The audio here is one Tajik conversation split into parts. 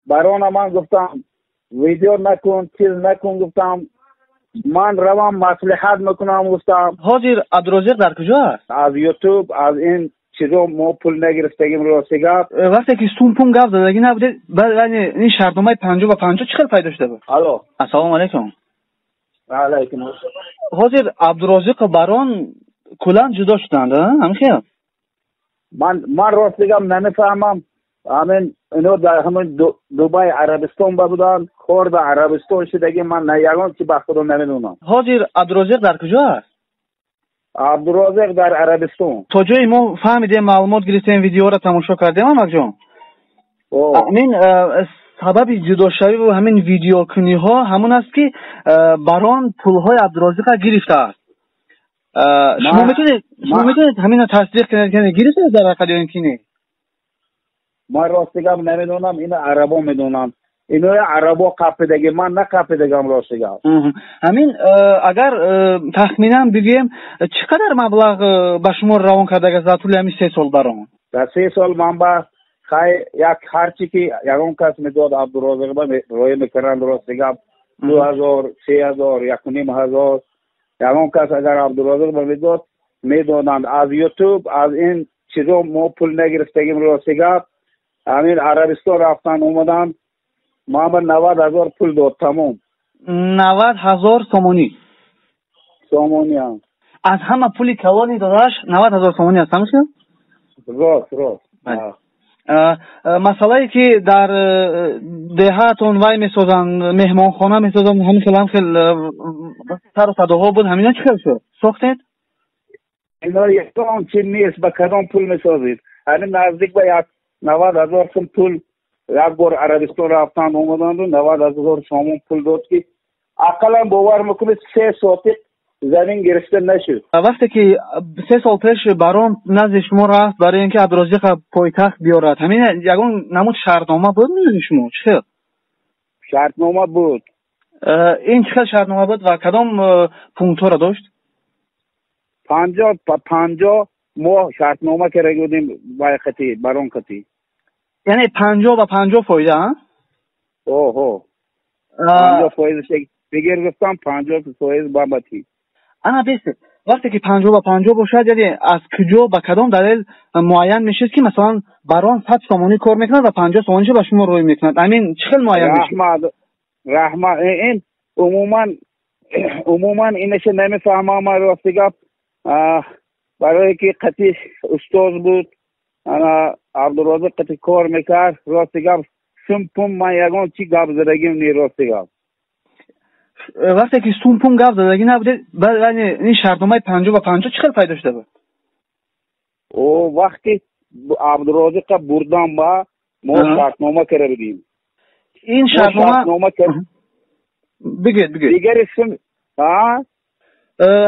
Барона ман гуфтам видео накун, чиз накун гуфтам. Ман равам маслиҳат мекунам гуфтам. Ҳозир Абдурозиқ дар куҷо аст? Аз Ютуб, аз ин чизо мо пул нагирифтагим, рости гап. Вақте ки сум-пум гап задагӣ набудед, яъне ин шартномаи 50 ба 50 чӣ хел пайдо шуда буд? Алло. Ассалому алайкум. Алайкум ассалом. Ҳозир Абдурозиқу Барон куллан ҷудо шуданд, ҳамин хел? Ман рости гап намефаҳмам. Ҳамин ино дар ҳамин Дубай, Арабистон ба буданд, кор ба Арабистон шудагӣ, ман на ягон чи ба худо намедонам. Ҳозир Абдурозиқ дар куҷо аст? Абдурозиқ дар Арабистон. То ҷое мо фаҳмидем, маълумот гирифтем, видеоро тамошо кардем, амакҷон, ҳамин сабаби ҷудошавиву ҳамин видеокуниҳо ҳамон аст, ки Барон пулҳои Абдурозиқа гирифтааст. Шумо метавонед ҳаминро тасдиқ кунед, ки гирифтааст дар ҳақиқат ё ин ки не? Ман рости гап намедонам, ина арабо медонанд. Иноя арабо қапидагӣ, ман нақапидагам, рости гап. Ҳамин агар тахминан бигӯем, чӣ қадар маблағ ба шумо равон кардагааст дар тӯли ҳамин 3 сол Барон? Дар 3 сол ман ба хай як ҳарчи ки ягон кас медод, Абдурозиқ ба роя мекарданд, рости гап, 2000, 3000, 1500, ягон кас агар Абдурозиқ ба медод, медоданд. Аз Ютуб, аз ин чизо мо пул нагирифтагим, рости гап. Ҳамин Арабистон рафтан омаданд, ман ба 90 000 пул дод, тамом. 90 000 сомонӣ? Сомонӣ. Аз ҳама пули калони додааш 90 000 сомонӣ аст, ҳамин хел? Рост, рост. Масъалае ки дар деҳаатон вай месозанд, меҳмонхона месозанд, ҳамин хел, ҳам хел сару садоҳо буд, ҳамина чӣ хел шуд, сохтед? Ино ягон чи нест, ба кадом пул месозед? Ҳамин наздик ба як 90 000 сум пул як бор Арабистон рафтанд омаданду 90 000 сомон пул дод, ки ақаллан, бовар мекунед, 3 сотиқ замин гирифта нашуд. Вақте ки 3 сол пеш Барон назди шумо рафт барои ин ки Абдурозиқа пойтахт биёрад, ҳамин ягон намуд шартнома буд миёни шумо, чӣ хел? Шартнома буд. Ин чӣ хел шартнома буд ва кадом пунктҳоро дошт? 50 ба 50 мо шартнома карда будем вай қати, Барон қати. Яъне 50 ба 50 фоида? Оҳо, 50 фоиз бигир гуфтам, 50% бабати. Ана бесе, вақте ки 50 ба 50 бошад, яъне аз куҷо, ба кадом далел муайян мешуд, ки масалан Барон 100 сомонӣ кор мекунад ва 50 сомониша ба шумо рӯй мекунад? Амин чӣ хел муайян мешуд? Раҳмат, раҳмат. Ин умуман инаша намефаҳмам ман, рости гап, барое ки қати устоз буд, ана Абдурозиқ қати кор мекард. Рости гап, сум пум ман ягон чи гап задагим не, рости гап. Вақте ки сум пум гап задагӣ набудед, яъне ин шартномаи 50 ба 50 чӣ хел пайдо шуда буд? О, вақти Абдурозиқа бурдан ба мо шартнома карда будем. Ин шартнома, бигӯед, бигӯед. Дигари сум.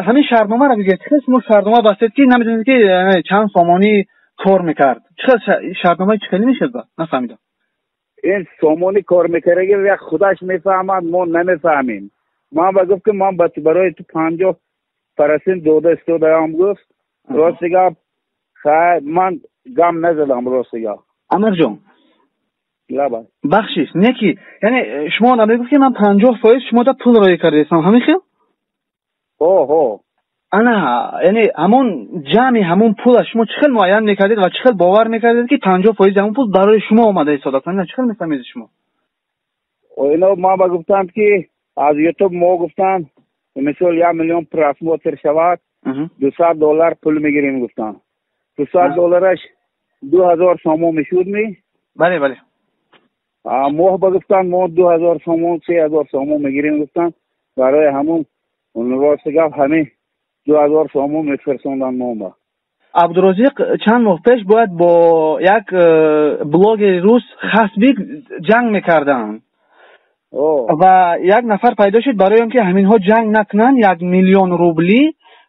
Ҳамин шартномаро бигӯед, чӣ хел шумо шартнома бастед, ки намедонед, ки чанд сомонӣ кор мекард? Чӣ хел шартномаи чӣ хеле мешуд, ба нафаҳмидам. Ин сомонӣ кор мекардаги як худаш мефаҳмад, мо намефаҳмем. Ман ба гуфт, ки ман барои ту 50% дода истодаам, гуфт. Рости гап, хай, ман гам назадам, рости гап. Амирҷон. Лаба. Бахшиш, не ки яъне шумо намегуфт, ки ман 50% шумода пул роӣ кардаистам, ҳамин хел? Ҳо. Ана, яъне ҳамон ҷамъи ҳамон пула шумо чӣ хел муайян мекардед ва чӣ хел бовар мекардед, ки 50% ҳамон пул барои шумо омада истодааст? Чӣ хел мефаҳмедед шумо? Ино ман ба гуфтанд, ки аз Ютуб мо гуфтанд, мисол, 1 миллион просмотр шавад, 200 доллар пул мегирем, гуфтанд. 200 доллараш 2000 сомон мешуд ми? Бале. Моҳ ба гуфтанд, мо 2000 сомон, 3000 сомон мегирем, гуфтанд. Барои ҳамон, рости гап, ҳамин 2000 сомон мефирсонданд мо ба. Абдурозиқ чанд моҳ пеш бояд бо як блогери рус Хасбик ҷанг мекарданд ва як нафар пайдо шуд, барои он ки ҳаминҳо ҷанг накунанд, 1 миллион рублӣ,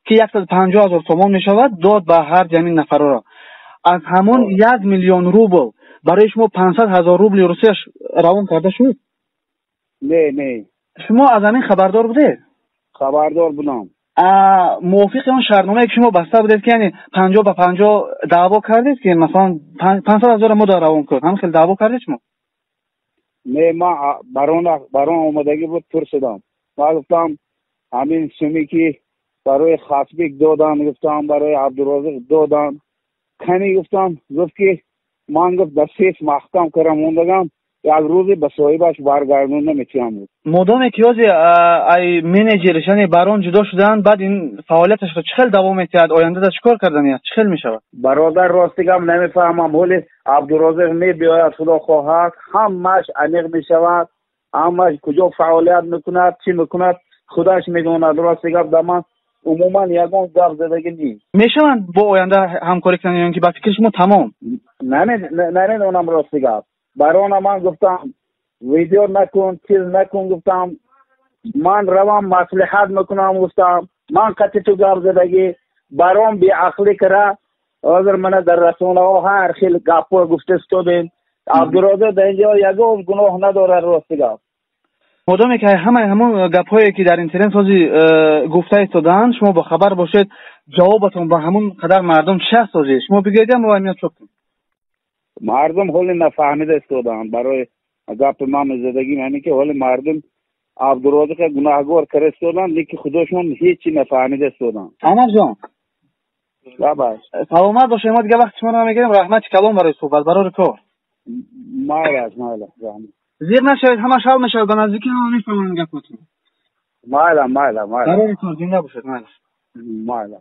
ки 150 000 сомон мешавад, дод ба ҳар ҳамин нафарро. Аз ҳамон 1 миллион рубл барои шумо 500 000 рубли русияш равон карда шуд? Не. Шумо аз ҳамин хабардор будед? Хабардор будам. Мувофиқи он шартномае, ки шумо баста будед, ки яъне 50 ба 50, даъво кардед, ки масалан 500 000 мо дар равон кунад, ҳамин хел даъво кардед шумо? Не, ман барон омадагӣ буд, пурсидам. Ман гуфтам, ҳамин суме ки барои Хасбик додан, гуфтам, барои Абдурозиқ додан, кани, гуфтам. Гуфт ки ман, гуфт, дар сейф маҳкам кара мондагам, як рӯзе ба соҳибаш баргардонда метиҳам. Модоме ки ҳози ай менеҷерш, яъне Барон, ҷудо шуданд, баъд ин фаъолияташро чӣ хел давом метиҳад? Ояндада чӣ кор кардани аст, чӣ хел мешавад? Бародар, рости гап, намефаҳмам. Ҳоли Абдурозиқ мебиёяд, худо хоҳад, ҳамааш аниқ мешавад. Ҳамааш куҷо фаъолият мекунад, чӣ мекунад, худаш медонад. Рости гап, дар ман умуман ягон гап задагӣ нест. Мешаванд бо оянда ҳамкорӣ кунанд ё ки ба фикри шумо тамом? Намедонам, рости гап. Барона ман гуфтам, видео накун, чиз накун, гуфтам, ман равам маслиҳат мекунам, гуфтам, ман қати ту гап задагӣ. Барон беақлӣ кара, ҳозир мана дар расонаҳо ҳар хел гапҳо гуфта истодем. Абдурозиқ дар инҷо ягон гуноҳ надорад, рости гап. Модоме ки ҳамаи ҳамон гапҳое ки дар интернет ҳози гуфта истодаанд, шумо бохабар бошед, ҷавобатон ба ҳамон қадар мардум чи аст? Ҳозир шумо бигӯед, мо ҳамият чоп кунем. Мардум ҳоли нафаҳмида истодаанд. Барои гапи ман задагим ҳамин ки ҳоли мардум Абдурозиқа гунаҳгор кара истоданд, лекин худошон ҳечи нафаҳмида истоданд. Анарҷон, лабай. Саломат бошед, мо дига вақти шуморо намегирем. Раҳмати калом барои суҳбат, барори кор. Майлаш, майлаш. Зир нашавед, ҳамаш ҳал мешавад, ба наздикӣ ҳама мефаҳманд гапотон. Майла, майла, майла. Барори кор, зинда бошед, майла. Майла.